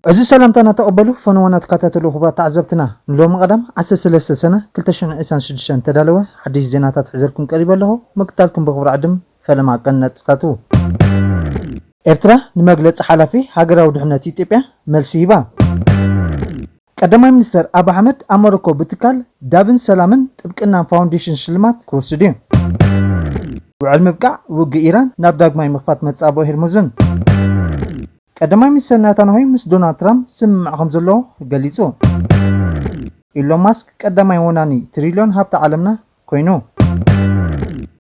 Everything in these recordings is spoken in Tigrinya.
እዚ ሰላምታና ተቐበሉ። ፈነወና ተከታተሉ ክቡራት ተዓዘብትና፣ ንሎሚ ቀዳም ዓሰርተ ሰለስተ ሰነ ክልተ ሽሕን ዕስራን ሽዱሽተን ተዳለወ ሓድሽ ዜናታት ሒዘልኩም ቀሪበ ኣለኹ። ምክታልኩም ብኽብሪ ዕድም ፈለማ ቀን ነጥብታቱ። ኤርትራ ንመግለጺ ሓላፊ ሃገራዊ ድሕነት ኢትዮጵያ መልሲ ሂባ። ቀዳማይ ሚኒስተር ኣብ ኣሕመድ ኣብ ሞሮኮ ብትካል ዳብን ሰላምን ጥብቅናን ፋውንዴሽን ሽልማት ክወስድ እዩ። ውዕል ምብቃዕ ውግእ ኢራን ናብ ዳግማይ ምኽፋት መጻብኦ ሄርሙዝን። ቀዳማይ ሚኒስተር ናታንያሁ ምስ ዶናልድ ትራምፕ ስምምዕ ከም ዘለዎ ገሊጹ። ኢሎን ማስክ ቀዳማይ ወናኒ ትሪልዮን ሃብቲ ዓለምና ኮይኑ።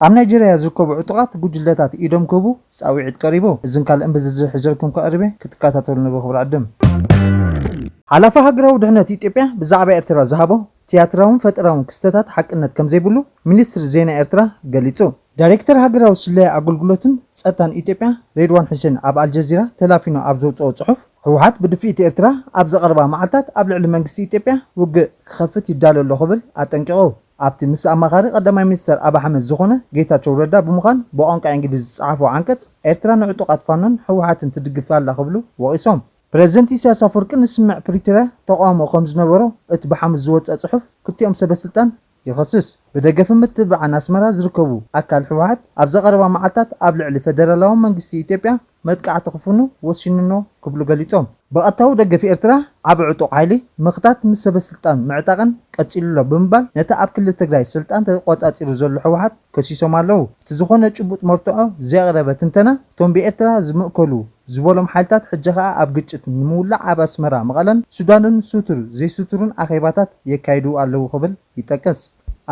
ኣብ ናይጀርያ ዝርከቡ ዕጡቓት ጉጅለታት ኢዶም ክህቡ ጻውዒት ቀሪቡ። እዝን ካልእን ብዝርዝር ሒዘልኩም ከቕርበ ክትከታተሉ ንብኽብር ዕድም። ሓላፊ ሃገራዊ ድሕነት ኢትዮጵያ ብዛዕባ ኤርትራ ዝሃቦ ቲያትራውን ፈጠራውን ክስተታት ሓቅነት ከም ዘይብሉ ሚኒስትሪ ዜና ኤርትራ ገሊጹ። ዳይሬክተር ሃገራዊ ስለያ ኣገልግሎትን ጸጥታን ኢትዮጵያ ሬድዋን ሑሴን ኣብ ኣልጀዚራ ተላፊኑ ኣብ ዘውጽኦ ጽሑፍ፣ ህወሓት ብድፍኢት ኤርትራ ኣብ ዝቐርባ መዓልታት ኣብ ልዕሊ መንግስቲ ኢትዮጵያ ውግእ ክኸፍት ይዳሎ ኣሎ ክብል ኣጠንቂቑ። ኣብቲ ምስ ኣማኻሪ ቀዳማይ ሚኒስተር ኣብ ኣሕመድ ዝኾነ ጌታቸው ረዳ ብምዃን ብቋንቋ እንግሊዝ ዝጸሓፎ ዓንቀጽ፣ ኤርትራ ንዕጡቓት ፋኖን ህወሓትን ትድግፍ ኣላ ክብሉ ወቒሶም። ፕረዚደንት ኢሳያስ ኣፈወርቂ ንስምምዕ ፕሪቶርያ ተቓውሞ ከም ዝነበሮ እቲ ብሓሙስ ዝወጸ ጽሑፍ ክልቲኦም ሰበ ስልጣን ይኸስስ። ብደገፍን ምትብባዕን ኣስመራ ዝርከቡ ኣካል ህወሓት ኣብዚ ቀረባ መዓልታት ኣብ ልዕሊ ፈደራላዊ መንግስቲ ኢትዮጵያ መጥቃዕቲ ክፍኑ ወሲኑኖ ክብሉ ገሊጾም። ብቐጥታዊ ደገፍ ኤርትራ ዓቢ ዕጡቕ ሓይሊ ምኽታት ምስ ሰበ ስልጣን ምዕጣቕን ቀጺሉ ኣሎ ብምባል ነቲ ኣብ ክልል ትግራይ ስልጣን ተቖጻጺሩ ዘሎ ህወሓት ከሲሶም ኣለዉ። እቲ ዝኾነ ጭቡጥ መርትዖ ዘየቕረበ ትንተና እቶም ብኤርትራ ዝምእከሉ ዝበሎም ሓይልታት ሕጂ ኸኣ ኣብ ግጭት ንምውላዕ ኣብ ኣስመራ፣ መቐለን ሱዳንን ስቱር ዘይስቱርን ኣኼባታት የካይዱ ኣለዉ ክብል ይጠቅስ።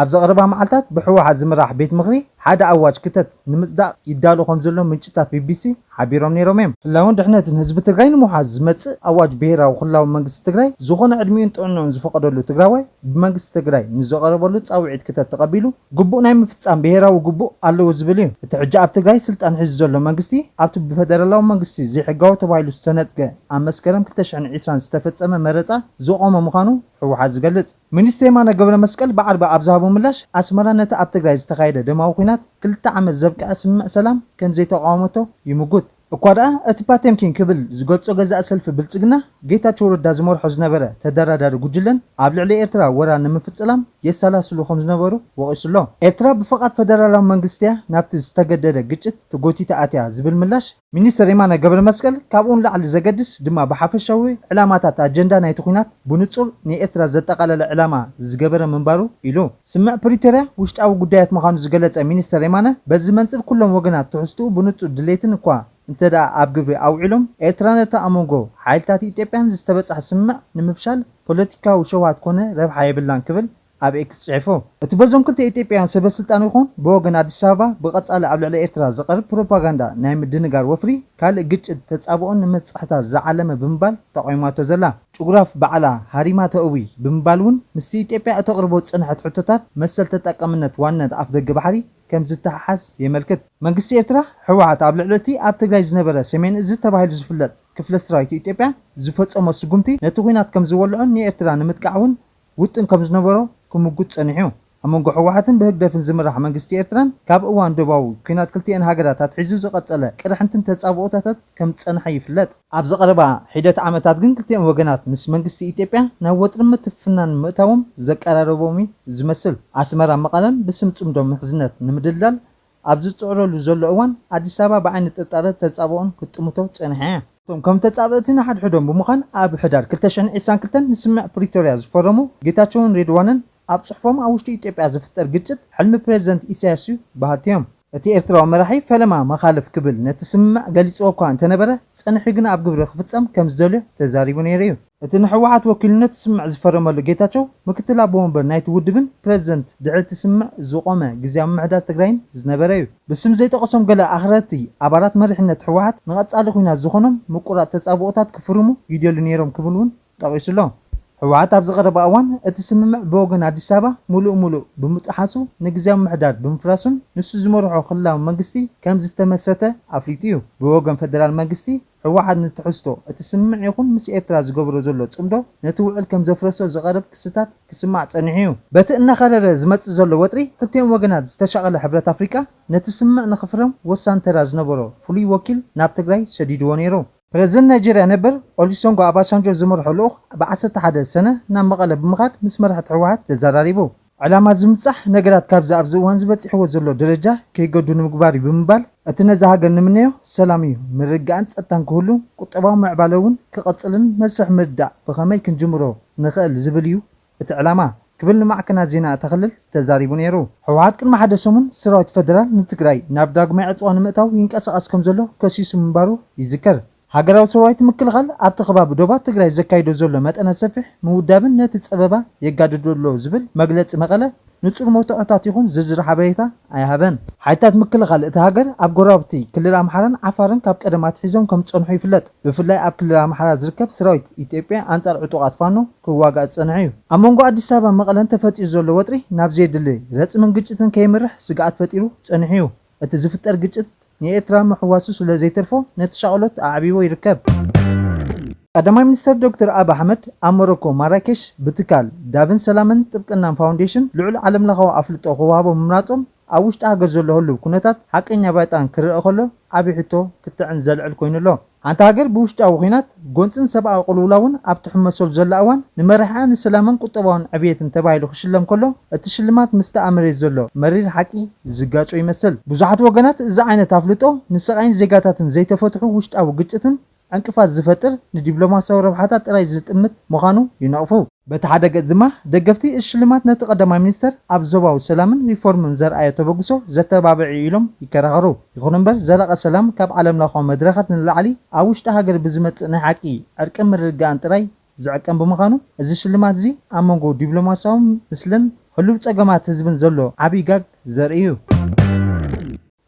ኣብ ዝቐረባ መዓልታት ብህወሓት ዝምራሕ ቤት ምኽሪ ሓደ ኣዋጅ ክተት ንምጽዳቕ ይዳሎ ከም ዘሎ ምንጭታት ቢቢሲ ሓቢሮም ነይሮም እዮም። ህላውን ድሕነትን ህዝቢ ትግራይ ንምውሓስ ዝመጽእ ኣዋጅ ብሄራዊ ክልላዊ መንግስቲ ትግራይ ዝኾነ ዕድሚኡን ጥዕንኡን ዝፈቐደሉ ትግራዋይ ብመንግስቲ ትግራይ ንዝቐረበሉ ጻውዒት ክተት ተቐቢሉ ግቡእ ናይ ምፍጻም ብሄራዊ ግቡእ ኣለዎ ዝብል እዩ። እቲ ሕጂ ኣብ ትግራይ ስልጣን ሒዙ ዘሎ መንግስቲ ኣብቲ ብፈደራላዊ መንግስቲ ዘይሕጋዊ ተባሂሉ ዝተነጽገ ኣብ መስከረም ክልተ ሽሕን ዕስራን ዝተፈጸመ መረጻ ዝቖመ ምዃኑ ህወሓት ዝገልጽ። ሚኒስትር የማነ ገብረመስቀል ብዓርቢ ኣብ ዝሃቦ ምላሽ፣ ኣስመራ ነቲ ኣብ ትግራይ ዝተኻየደ ደማዊ ኲናት ክልተ ዓመት ዘብቅዐ ስምምዕ ሰላም ከም ዘይተቓወመቶ ይምጉት። እኳ ደኣ እቲ ፓቴምኪን ክብል ዝገልጾ ገዛኢ ሰልፊ ብልጽግና ጌታቸው ረዳ ዝመርሖ ዝነበረ ተደራዳሪ ጉጅለን ኣብ ልዕሊ ኤርትራ ወራር ንምፍጽላም የሰላስሉ ከም ዝነበሩ ወቒሱ ኣሎ። ኤርትራ ብፍቓድ ፈደራላዊ መንግስቲ እያ ናብቲ ዝተገደደ ግጭት ተጎቲታ ኣትያ ዝብል ምላሽ ሚኒስተር የማነ ገብረመስቀል፣ ካብኡ ንላዕሊ ዘገድስ ድማ ብሓፈሻዊ ዕላማታት ኣጀንዳ ናይቲ ኲናት ብንጹር ንኤርትራ ዘጠቓለለ ዕላማ ዝገበረ ምንባሩ ኢሉ። ስምምዕ ፕሪቶርያ ውሽጣዊ ጉዳያት ምዃኑ ዝገለጸ ሚኒስተር የማነ፣ በዚ መንጽር ኩሎም ወገናት ትሕዝትኡ ብንጹር ድሌትን እኳ እንተ ደኣ ኣብ ግብሪ ኣውዒሎም፣ ኤርትራ ነቲ ኣብ መንጎ ሓይልታት ኢትዮጵያን ዝተበጽሐ ስምምዕ ንምፍሻል ፖለቲካዊ ሸውሃት ኮነ ረብሓ የብላን ክብል ኣብ ኤክስ ጽሒፉ። እቲ በዞም ክልተ ኢትዮጵያውያን ሰበ ስልጣን ይኹን ብወገን ኣዲስ ኣበባ ብቐጻሊ ኣብ ልዕሊ ኤርትራ ዝቐርብ ፕሮፓጋንዳ ናይ ምድንጋር ወፍሪ ካልእ ግጭት ተጻብኦን ንምጽሕታር ዝዓለመ ብምባል ተቓዊማቶ ዘላ። ጭጉራፍ ባዕላ ሃሪማ ተእዊ ብምባል እውን ምስቲ ኢትዮጵያ እተቕርቦ ዝጸንሐት ሕቶታት መሰል ተጠቃምነት ዋንነት ኣፍደገ ባሕሪ ከም ዝተሓሓዝ የመልክት። መንግስቲ ኤርትራ ህወሓት ኣብ ልዕሊ እቲ ኣብ ትግራይ ዝነበረ ሰሜን እዝ ተባሂሉ ዝፍለጥ ክፍለ ሰራዊት ኢትዮጵያ ዝፈጸሞ ስጉምቲ ነቲ ኲናት ከም ዝወልዖን ንኤርትራ ንምጥቃዕ እውን ውጥን ከም ዝነበሮ ክምጉት ጸኒሑ። ኣብ መንጎ ህወሓትን ብህግደፍን ዝምራሕ መንግስቲ ኤርትራን ካብ እዋን ዶባዊ ኲናት ክልቲኤን ሃገራት ኣትሒዙ ዝቐጸለ ቅርሕንትን ተጻብኦታታት ከም ዝጸንሐ ይፍለጥ። ኣብዚ ቀረባ ሒደት ዓመታት ግን ክልቲኦም ወገናት ምስ መንግስቲ ኢትዮጵያ ናብ ወጥርን ምትፍናን ምእታዎም ዘቀራረቦም እዩ ዝመስል። ኣስመራን መቐለን ብስም ጽምዶ ምሕዝነት ንምድልዳል ኣብ ዝጽዕረሉ ዘሎ እዋን ኣዲስ ኣበባ ብዓይኒ ጥርጣረ ተጻብኦን ክትጥምቶ ጸኒሓ እያ። እቶም ከም ተጻብእቲ ንሓድሕዶም ብምዃን ኣብ ሕዳር ክልተ ሽሕን ዕስራን ክልተን ንስምምዕ ፕሪቶርያ ዝፈረሙ ጌታቸውን ሬድዋንን ኣብ ጽሑፎም ኣብ ውሽጢ ኢትዮጵያ ዝፍጠር ግጭት ሕልሚ ፕሬዝደንት ኢሳያስ እዩ በሃልቲ እዮም። እቲ ኤርትራዊ መራሒ ፈለማ መኻልፍ ክብል ነቲ ስምምዕ ገሊጽዎ እኳ እንተነበረ፣ ጸኒሑ ግን ኣብ ግብሪ ክፍጸም ከም ዝደልዮ ተዛሪቡ ነይሩ እዩ። እቲ ንህወሓት ወኪሉ ነቲ ስምምዕ ዝፈረመሉ ጌታቸው፣ ምክትል ኣቦ ወንበር ናይቲ ውድብን ፕረዚደንት ድሕሪ እቲ ስምምዕ ዝቖመ ግዝያዊ ምምሕዳር ትግራይን ዝነበረ እዩ። ብስም ዘይጠቐሶም ገለ ኣኽረርቲ ኣባላት መሪሕነት ህወሓት ንቐጻሊ ኲናት ዝኾኖም ምቁራጽ ተጻብኦታት ክፍርሙ ይደልዩ ነይሮም ክብል እውን ጠቒሱ ኣሎ። ህወሓት ኣብዚ ቀረባ እዋን እቲ ስምምዕ ብወገን ኣዲስ ኣበባ ምሉእ ምሉእ ብምጥሓሱ ንግዝያዊ ምምሕዳር ብምፍራሱን ንሱ ዝመርሖ ክልላዊ መንግስቲ ከም ዝተመስረተ ኣፍሊጡ እዩ። ብወገን ፈደራል መንግስቲ ህወሓት ንትሕዝቶ እቲ ስምምዕ ይኹን ምስ ኤርትራ ዝገብሮ ዘሎ ጽምዶ ነቲ ውዕል ከም ዘፍረሶ ዝቐርብ ክስታት ክስማዕ ጸኒሑ እዩ። በቲ እናኸረረ ዝመጽእ ዘሎ ወጥሪ ክልቲኦም ወገናት ዝተሻቐለ ሕብረት ኣፍሪቃ ነቲ ስምምዕ ንኽፍረም ወሳኒ ተራ ዝነበሮ ፍሉይ ወኪል ናብ ትግራይ ሰዲድዎ ነይሩ። ፕረዚደንት ናይጄርያ ነበር ኦሉሰንጎ ኣባሳንጆ ዝመርሖ ልኡኽ ብ ዓሰርተ ሓደ ሰነ ናብ መቐለ ብምኻድ ምስ መራሕቲ ህወሓት ተዘራሪቡ። ዕላማ እዚ ምብጻሕ ነገራት ካብዚ ኣብዚ እዋን ዝበጺሕዎ ዘሎ ደረጃ ከይገዱ ንምግባር እዩ ብምባል፣ እቲ ነዛ ሃገር ንምነዮ ሰላም እዩ፣ ምርግጋእን ጸጥታን ክህሉ፣ ቁጠባዊ ምዕባለ እውን ክቐጽልን መስርሕ ምርዳእ ብኸመይ ክንጅምሮ ንኽእል ዝብል እዩ እቲ ዕላማ ክብል ንማዕከናት ዜና እታ ክልል ተዛሪቡ ነይሩ። ህወሓት ቅድሚ ሓደ ሰሙን ሰራዊት ፈደራል ንትግራይ ናብ ዳግማይ ዕጽዋ ንምእታው ይንቀሳቐስ ከም ዘሎ ከሲሱ ምንባሩ ይዝከር። ሃገራዊ ሰራዊት ምክልኻል ኣብቲ ከባቢ ዶባት ትግራይ ዘካይዶ ዘሎ መጠነ ሰፊሕ ምውዳብን ነቲ ጸበባ የጋድዶ ኣሎ ዝብል መግለጺ መቐለ ንጹር መውትዖታት ይኹን ዝርዝር ሓበሬታ ኣይሃበን። ሓይልታት ምክልኻል እቲ ሃገር ኣብ ጎረባብቲ ክልል ኣምሓራን ዓፋርን ካብ ቀደም ኣትሒዞም ከም ዝጸንሑ ይፍለጥ። ብፍላይ ኣብ ክልል ኣምሓራ ዝርከብ ሰራዊት ኢትዮጵያ ኣንጻር ዕጡቓት ፋኖ ክዋጋእ ዝጸንሐ እዩ። ኣብ መንጎ ኣዲስ ኣበባን መቐለን ተፈጢሩ ዘሎ ወጥሪ ናብ ዘየድሊ ረጽምን ግጭትን ከየምርሕ ስግኣት ፈጢሩ ጸኒሑ እዩ። እቲ ዝፍጠር ግጭት ንኤርትራ ምሕዋሱ ስለ ዘይተርፎ ነቲ ሻቕሎት ኣዕብይዎ ይርከብ። ቀዳማይ ሚኒስተር ዶክተር ኣቢ ኣሕመድ ኣብ ሞሮኮ ማራኬሽ ብትካል ዳብን ሰላምን ጥብቅናን ፋውንዴሽን ልዑል ዓለምለኻዊ ኣፍልጦ ክወሃቦ ምምራጾም ኣብ ውሽጢ ሃገር ዘሎ ህሉው ኩነታት ሓቀኛ ባይጣን ክረኣ ከሎ ዓቢ ሕቶ ክትዕን ዘልዕል ኮይኑ ኣሎ። ሓንቲ ሃገር ብውሽጣዊ ኲናት፣ ጎንጽን ሰብኣዊ ቅልውላውን ኣብ ትሕመሰሉ ዘላ እዋን ንመራሒኣ ንሰላምን ቁጠባውን ዕብየትን ተባሂሉ ክሽለም ከሎ እቲ ሽልማት ምስቲ ኣብ መሬት ዘሎ መሪር ሓቂ ዝጋጮ ይመስል። ብዙሓት ወገናት እዚ ዓይነት ኣፍልጦ ንስቓይን ዜጋታትን ዘይተፈትሑ ውሽጣዊ ግጭትን ዕንቅፋት ዝፈጥር ንዲፕሎማስያዊ ረብሓታት ጥራይ ዝጥምት ምዃኑ ይነቕፉ። በቲ ሓደ ገጽ ድማ ደገፍቲ እዚ ሽልማት ነቲ ቀዳማይ ሚኒስተር ኣብ ዞባዊ ሰላምን ሪፎርምን ዘርኣዮ ተበግሶ ዘተባብዕ እዩ ኢሎም ይከራኸሩ። ይኹን እምበር ዘላቒ ሰላም ካብ ዓለምለኻዊ መድረኻት ንላዕሊ ኣብ ውሽጢ ሃገር ብዝመጽእ ናይ ሓቂ ዕርቅን ምርግጋእን ጥራይ ዝዕቀን ብምዃኑ እዚ ሽልማት እዚ ኣብ መንጎ ዲፕሎማስያዊ ምስልን ህሉው ጸገማት ህዝብን ዘሎ ዓብዪ ጋግ ዘርኢ እዩ።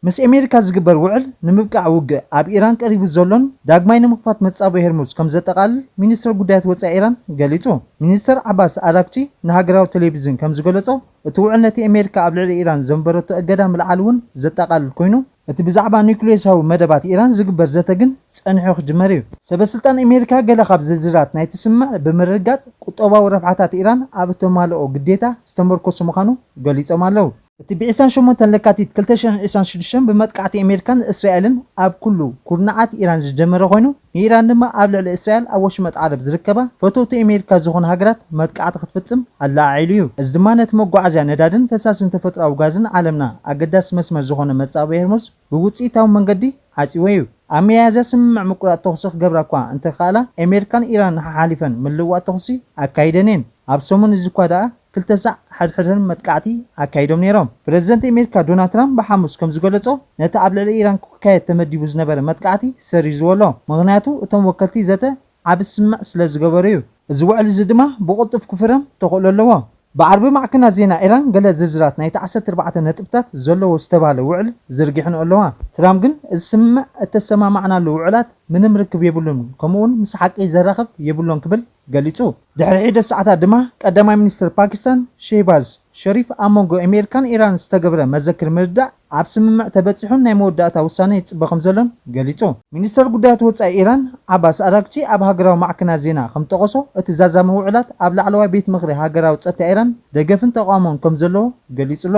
ምስ ኣሜሪካ ዝግበር ውዕል ንምብቃዕ ውግእ ኣብ ኢራን ቀሪቡ ዘሎን ዳግማይ ንምኽፋት መጻብቦ ሄርሙዝ ከም ዘጠቓልል ሚኒስትር ጉዳያት ወጻኢ ኢራን ገሊጹ። ሚኒስትር ዓባስ ኣራግቺ ንሃገራዊ ቴሌቪዝን ከም ዝገለጾ እቲ ውዕል ነቲ ኣሜሪካ ኣብ ልዕሊ ኢራን ዘንበረቶ እገዳ ምልዓል እውን ዘጠቓልል ኮይኑ እቲ ብዛዕባ ኒውክሌሳዊ መደባት ኢራን ዝግበር ዘተ ግን ጸኒሑ ክጅመር እዩ። ሰበስልጣን ኣሜሪካ ገለ ካብ ዝርዝራት ናይቲ ስምምዕ ብምርግጋጽ ቁጠባዊ ረብሓታት ኢራን ኣብ እተማልኦ ግዴታ ዝተመርኮሰ ምዃኑ ገሊጾም ኣለዉ። እቲ ብ ዕስራን ሸሞንተን ለካቲት ክልተ ሽሕን ዕስራን ሽዱሽተን ብመጥቃዕቲ ኣሜሪካን እስራኤልን ኣብ ኩሉ ኩርናዓት ኢራን ዝጀመረ ኮይኑ ንኢራን ድማ ኣብ ልዕሊ እስራኤል ኣብ ወሽመጥ ዓረብ ዝርከባ ፈተውቲ ኣሜሪካ ዝኾኑ ሃገራት መጥቃዕቲ ክትፍጽም ኣለዓዒሉ እዩ። እዚ ድማ ነቲ መጓዓዝያ ነዳድን ፈሳስን ተፈጥሮኣዊ ጋዝን ዓለምና ኣገዳሲ መስመር ዝኾነ መጻብቦ ሄርሙዝ ብውጽኢታዊ መንገዲ ዓጺዎ እዩ። ኣብ መያዝያ ስምምዕ ምቁራጽ ተኹሲ ክገብራ እኳ እንተኸኣላ ኣሜሪካን ኢራን ሓሓሊፈን ምልውዋጥ ተኹሲ ኣካይደን እየን። ኣብ ሰሙን እዚ እኳ ደኣ ክልተ ሳዕ ሕድሕደን መጥቃዕቲ ኣካይዶም ነይሮም። ፕረዚደንት ኣሜሪካ ዶናልድ ትራምፕ ብሓሙስ ከም ዝገለጾ ነቲ ኣብ ልዕሊ ኢራን ክካየድ ተመዲቡ ዝነበረ መጥቃዕቲ ሰሪዝዎ ኣሎ። ምኽንያቱ እቶም ወከልቲ ዘተ ዓቢ ስምምዕ ስለ ዝገበሩ እዩ። እዚ ውዕል እዚ ድማ ብቕልጡፍ ክፍረም ተኽእሎ ኣለዎ። ብዓርቢ ማዕከናት ዜና ኢራን ገለ ዝርዝራት ናይቲ ዓሰርተ ኣርባዕተ ነጥብታት ዘለዎ ዝተባህለ ውዕል ዝርጊሐንኦ ኣለዋ። ትራምፕ ግን እዚ ስምምዕ እተሰማማዕናሉ ውዕላት ምንም ርክብ የብሉን፣ ከምኡውን ምስ ሓቂ ዘራኽብ የብሎን ክብል ገሊጹ። ድሕሪ ሒደት ሰዓታት ድማ ቀዳማይ ሚኒስትር ፓኪስታን ሼህባዝ ሸሪፍ ኣብ መንጎ ኣሜሪካን ኢራን ዝተገብረ መዘክር ምርዳእ ኣብ ስምምዕ ተበጺሑን ናይ መወዳእታ ውሳነ ይጽበ ከም ዘሎን ገሊጹ። ሚኒስተር ጉዳያት ወጻኢ ኢራን ዓባስ ኣራግቺ ኣብ ሃገራዊ ማዕከናት ዜና ከም ጠቐሶ፣ እቲ ዛዛሚ ውዕላት ኣብ ላዕለዋይ ቤት ምኽሪ ሃገራዊ ጸጥታ ኢራን ደገፍን ተቓውሞን ከም ዘለዎ ገሊጹ ኣሎ።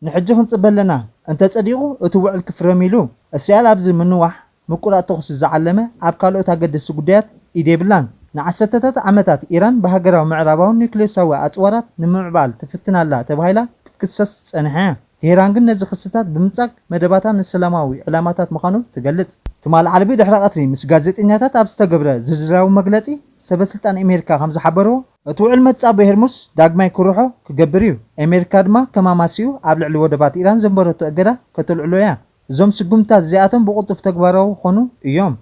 ንሕጂ ክንጽበ ኣለና፣ እንተ ጸዲቑ እቲ ውዕል ክፍረም ኢሉ። እስራኤል ኣብዚ ምንዋሕ ምቁራጽ ተኹሲ ዝዓለመ ኣብ ካልኦት ኣገደስቲ ጉዳያት ኢድ የብላን። ንዓሰርተታት ዓመታት ኢራን ብሃገራዊ ምዕራባውን ኒውክሌሳዊ ኣጽዋራት ንምምዕባል ትፍትን ኣላ ተባሂላ ክትክሰስ ጸኒሓ እያ። ቴህራን ግን ነዚ ክስታት ብምንጻግ መደባታ ንሰላማዊ ዕላማታት ምዃኑ ትገልጽ። ትማሊ ዓርቢ ድሕሪ ቀትሪ ምስ ጋዜጠኛታት ኣብ ዝተገብረ ዝርዝራዊ መግለጺ፣ ሰበ ስልጣን ኣሜሪካ ከም ዝሓበርዎ፣ እቲ ውዕል መጻብቦ ሄርሙስ ዳግማይ ክርሖ ክገብር እዩ። ኣሜሪካ ድማ ከም ኣማስይኡ ኣብ ልዕሊ ወደባት ኢራን ዘንበረቶ እገዳ ከተልዕሎ እያ። እዞም ስጉምትታት እዚኣቶም ብቕልጡፍ ተግባራዊ ክኾኑ እዮም።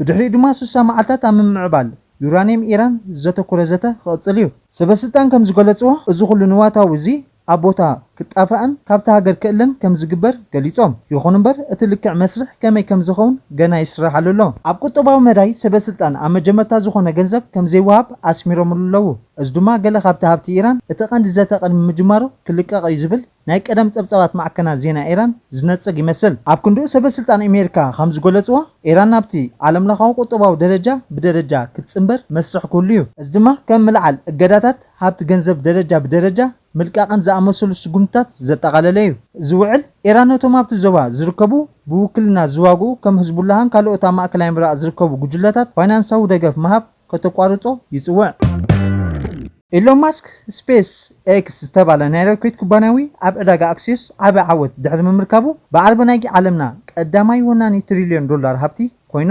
ብድሕሪኡ ድማ ስሳ መዓልታት ኣብ ምምዕባል ዩራንየም ኢራን ዘተኮረ ዘተ ክቕጽል እዩ። ሰበ ስልጣን ከም ዝገለጽዎ፣ እዚ ኩሉ ንዋታዊ እዚ ኣብ ቦታ ክጣፋእን ካብታ ሃገር ክእለን ከም ዝግበር ገሊጾም። ይኹን እምበር፣ እቲ ልክዕ መስርሕ ከመይ ከም ዝኸውን ገና ይስራሓሉ ኣሎ። ኣብ ቁጠባዊ መዳይ ሰበ ስልጣን ኣብ መጀመርታ ዝኾነ ገንዘብ ከም ዘይወሃብ ኣስሚሮምሉ ኣለዉ። እዚ ድማ ገለ ካብቲ ሃብቲ ኢራን እቲ ቀንዲ ዘተ ቅድሚ ምጅማሩ ክልቀቕ እዩ ዝብል ናይ ቀደም ጸብጻባት ማዕከናት ዜና ኢራን ዝነጽግ ይመስል። ኣብ ክንድኡ ሰበ ስልጣን ኣሜሪካ ከም ዝገለጽዎ፣ ኢራን ናብቲ ዓለምለኻዊ ቁጠባዊ ደረጃ ብደረጃ ክትጽንበር መስርሕ ክህሉ እዩ። እዚ ድማ ከም ምልዓል እገዳታት፣ ሃብቲ ገንዘብ ደረጃ ብደረጃ ምልቃቕን ዝኣመሰሉ ስጉምትታት ዘጠቓለለ እዩ። እዚ ውዕል፣ ኢራን ነቶም ኣብቲ ዞባ ዝርከቡ ብውክልና ዝዋግኡ ከም ህዝቡላህን ካልኦት ኣብ ማእከላይ ምብራቕ ዝርከቡ ጉጅለታት ፋይናንሳዊ ደገፍ ምሃብ ከተቋርጾ ይጽውዕ። ኢሎን ማስክ ስፔስ ኤክስ ዝተባለ ናይ ሮኬት ኩባንያዊ ኣብ ዕዳጋ ኣክሲዮስ ዓቢ ዓወት ድሕሪ ምምርካቡ፣ ብዓርቢ ናይ ዓለምና ቀዳማይ ወናኒ ትሪልዮን ዶላር ሃብቲ ኮይኑ።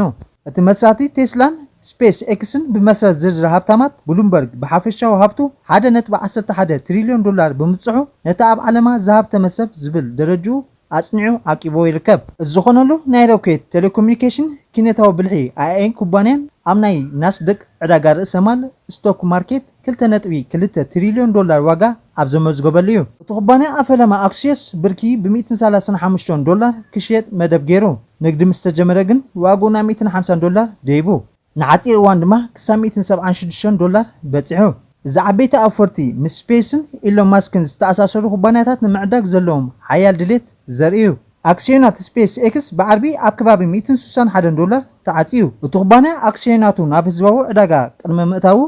እቲ መስራቲ ቴስላን ስፔስ ኤክስን ብመስረት ዝርዝር ሃብታማት ብሉምበርግ ብሓፈሻዊ ሃብቱ ሓደ ነጥቢ ዓሰርተ ሓደ ትሪልዮን ዶላር ብምብጽሑ፣ ነቲ ኣብ ዓለማ ዝሃብተመ ሰብ ዝብል ደረጅኡ ኣጽኒዑ ዓቂቦ ይርከብ። እዚ ዝኾነሉ፣ ናይ ሮኬት፣ ቴሌኮሙኒኬሽን፣ ኪነታዊ ብልሒ፣ ኣይኣይ ኩባንያን ኣብ ናይ ናስደቅ ዕዳጋ ርእሰ ማል፣ ስቶክ ማርኬት፣ ክልተ ነጥቢ ክልተ ትሪልዮን ዶላር ዋጋ ኣብ ዘመዝገበሉ እዩ። እቲ ኩባንያ ኣብ ፈለማ ኣክሲዮስ ብርኪ ብ ሚእትን ሰላሳን ሓሙሽተን ዶላር ክሽየጥ መደብ ገይሩ። ንግዲ ምስ ተጀመረ ግን ዋግኡ ናብ ሚእትን ሓምሳን ዶላር ደይቡ። ንሓጺር እዋን ድማ ክሳብ ሚእትን ሰብዓን ሽዱሽተን ዶላር በጺሑ። እዚ ዓበይቲ ኣውፈርቲ ምስ ስፔስን ኢሎን ማስክን ዝተኣሳሰሩ ኩባንያታት ንምዕዳግ ዘለዎም ሓያል ድሌት ዘርኢ እዩ። ኣክሲዮናት ስፔስ ኤክስ ብዓርቢ ኣብ ከባቢ ሚእትን ስሳን ሓደን ዶላር ተዓጽዩ። እቲ ኩባንያ ኣክሲዮናቱ ናብ ህዝባዊ ዕዳጋ ቅድሚ ምእታዉ፣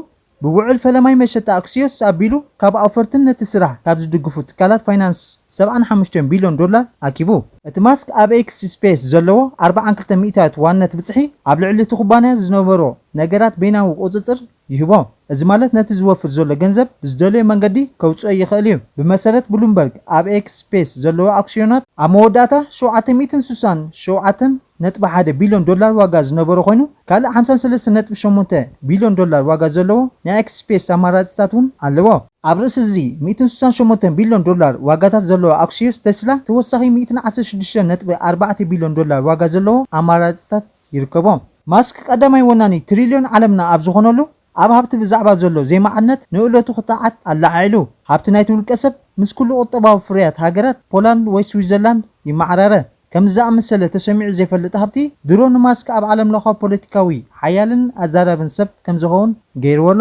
ብውዕል ፈለማይ መሸጣ ኣክሲዮስ ኣቢሉ ካብ ኣውፈርትን ነቲ ስራሕ ካብ ዝድግፉ ትካላት ፋይናንስ ሰብዓን ሓሙሽተን ቢልዮን ዶላር ኣኪቡ። እቲ ማስክ ኣብ ኤክስ ስፔስ ዘለዎ ኣርብዓን ክልተን ሚእታዊት ዋነት ብጽሒ ኣብ ልዕሊ እቲ ኩባንያ ዝነበሮ ነገራት በይናዊ ቁጽጽር ይህቦ። እዚ ማለት ነቲ ዝወፍር ዘሎ ገንዘብ ብዝደለዮ መንገዲ ከውጽኦ ይኽእል እዩ። ብመሰረት ብሉምበርግ ኣብ ኤክስ ስፔስ ዘለዎ ኣክሲዮናት ኣብ መወዳእታ ሸውዓተ ሚእትን ስሳን ሸውዓተን ነጥቢ ሓደ ቢልዮን ዶላር ዋጋ ዝነበሮ ኮይኑ፣ ካልእ ሓምሳን ሰለስተን ነጥቢ ሸሞንተ ቢልዮን ዶላር ዋጋ ዘለዎ ናይ ኤክስ ስፔስ ኣማራጺታት እውን ኣለዎ። ኣብ ርእሲ እዚ ሚእትን ስሳን ሸሞንተን ቢልዮን ዶላር ዋጋታት ዘለዎ ኣክሲዮስ ቴስላ ተወሳኺ ሚእትን ዓሰርተ ሽዱሽተን ነጥቢ ኣርባዕተ ቢልዮን ዶላር ዋጋ ዘለዎ ኣማራጺታት ይርከቦ። ማስክ ቀዳማይ ወናኒ ትሪልዮን ዓለምና ኣብ ዝኾነሉ፣ ኣብ ሃብቲ ብዛዕባ ዘሎ ዘይመዓድነት ንእለቱ ክትዓት ኣለዓዒሉ። ሃብቲ ናይቲ ውልቀ ሰብ ምስ ኩሉ ቁጠባዊ ፍርያት ሃገራት ፖላንድ ወይ ስዊዘርላንድ ይመዓራረ። ከምዚ ዝኣመሰለ ተሰሚዑ ዘይፈልጥ ሃብቲ ድሮ ንማስክ ኣብ ዓለምለኻዊ ፖለቲካዊ ሓያልን ኣዛራብን ሰብ ከም ዝኸውን ገይርዎ ኣሎ።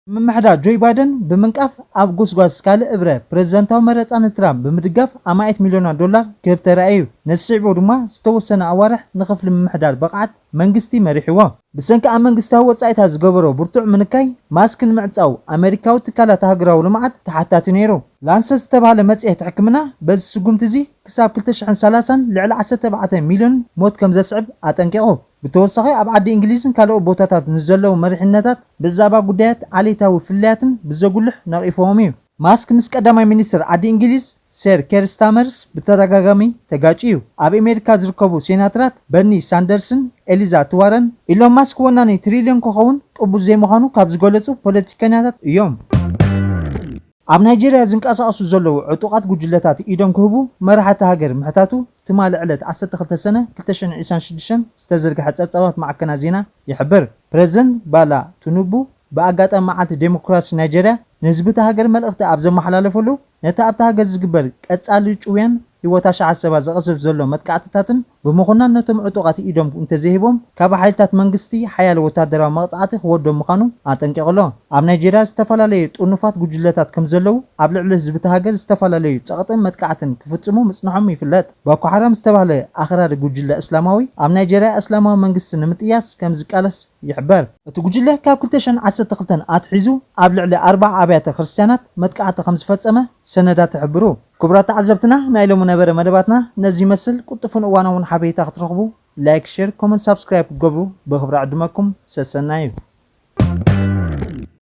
ምምሕዳር ጆይ ባይደን ብምንቃፍ ኣብ ጎስጓስ ካልእ እብረ ፕረዚደንታዊ መረጻ ንትራምፕ ብምድጋፍ ኣማኢት ሚልዮናት ዶላር ክህብ ተራእዩ። ነዚ ስዒቡ ድማ ዝተወሰነ ኣዋርሕ ንኽፍሊ ምምሕዳር ብቕዓት መንግስቲ መሪሕዎ። ብሰንኪ ኣብ መንግስታዊ ወጻኢታት ዝገበሮ ብርቱዕ ምንካይ ማስክ ንምዕጻው ኣመሪካዊ ትካላት ሃገራዊ ልምዓት ተሓታቲ ነይሩ። ላንሰት ዝተባህለ መጽሔት ሕክምና በዚ ስጉምቲ እዚ ክሳብ ክልተ ሽሕን ሰላሳን ልዕሊ ዓሰርተ ኣርባዕተ ሚልዮን ሞት ከም ዘስዕብ ኣጠንቂቑ። ብተወሳኺ ኣብ ዓዲ እንግሊዝን ካልኦት ቦታታት ንዘለዉ መሪሕነታት ብዛዕባ ጉዳያት ዓሌታዊ ፍልልያትን ብዘጉልሕ ነቒፍዎም እዩ። ማስክ ምስ ቀዳማይ ሚኒስትር ዓዲ እንግሊዝ ሰር ኬር ስታመርስ ብተደጋጋሚ ተጋጭ እዩ። ኣብ ኣሜሪካ ዝርከቡ ሴናተራት በርኒ ሳንደርስን ኤሊዛት ዋረን፣ ኢሎን ማስክ ወናኒ ትሪልዮን ክኸውን ቅቡል ዘይምዃኑ ካብ ዝገለጹ ፖለቲከኛታት እዮም። ኣብ ናይጄርያ ዝንቀሳቐሱ ዘለዉ ዕጡቓት ጉጅለታት ኢዶም ክህቡ መራሕቲ ሃገር ምሕታቱ ትማሊ ዕለት ዓሰርተ ክልተ ሰነ ክልተ ሽሕን ዕስራን ሽዱሽተን ዝተዘርግሐ ጸብጻባት ማዕከናት ዜና ይሕብር። ፕረዚደንት ባላ ቱኑቡ ብኣጋጣሚ መዓልቲ ዴሞክራሲ ናይጄርያ ንህዝቢ እታ ሃገር መልእኽቲ ኣብ ዘመሓላለፈሉ፣ ነቲ ኣብታ ሃገር ዝግበር ቀጻሊ ጭውያን ህይወት ኣሽሓት ሰባት ዘቐስፍ ዘሎ መጥቃዕትታትን ብምኹናን ነቶም ዕጡቓት ኢዶም እንተዘይሂቦም ካብ ሓይልታት መንግስቲ ሓያል ወታደራዊ መቕጻዕቲ ክወርዶም ምዃኑ ኣጠንቂቑ ኣሎ። ኣብ ናይጄርያ ዝተፈላለዩ ጥርኑፋት ጉጅለታት ከም ዘለዉ፣ ኣብ ልዕሊ ህዝቢ እታ ሃገር ዝተፈላለዩ ጸቕጥን መጥቃዕትን ክፍጽሙ ምጽንሖም ይፍለጥ። ቦኮ ሓራም ዝተባህለ ኣኽራሪ ጉጅለ እስላማዊ ኣብ ናይጄርያ እስላማዊ መንግስቲ ንምጥያስ ከም ዝቃለስ ይሕበር። እቲ ጉጅለ ካብ ክልተ ሽሕን ዓሰርተ ክልተን ኣትሒዙ ኣብ ልዕሊ ኣርብዓ ኣብያተ ክርስትያናት መጥቃዕቲ ከም ዝፈጸመ ሰነዳት ይሕብሩ። ክቡራት ተዓዘብትና፣ ናይ ሎሚ ነበረ መደባትና ነዚ ይመስል። ቅልጡፍን እዋናውን ሓበሬታ ክትረኽቡ ላይክ፣ ሼር፣ ኮመንት፣ ሳብስክራይብ ክትገብሩ ብኽብሪ ዕድመኩም። ሰሰናዩ።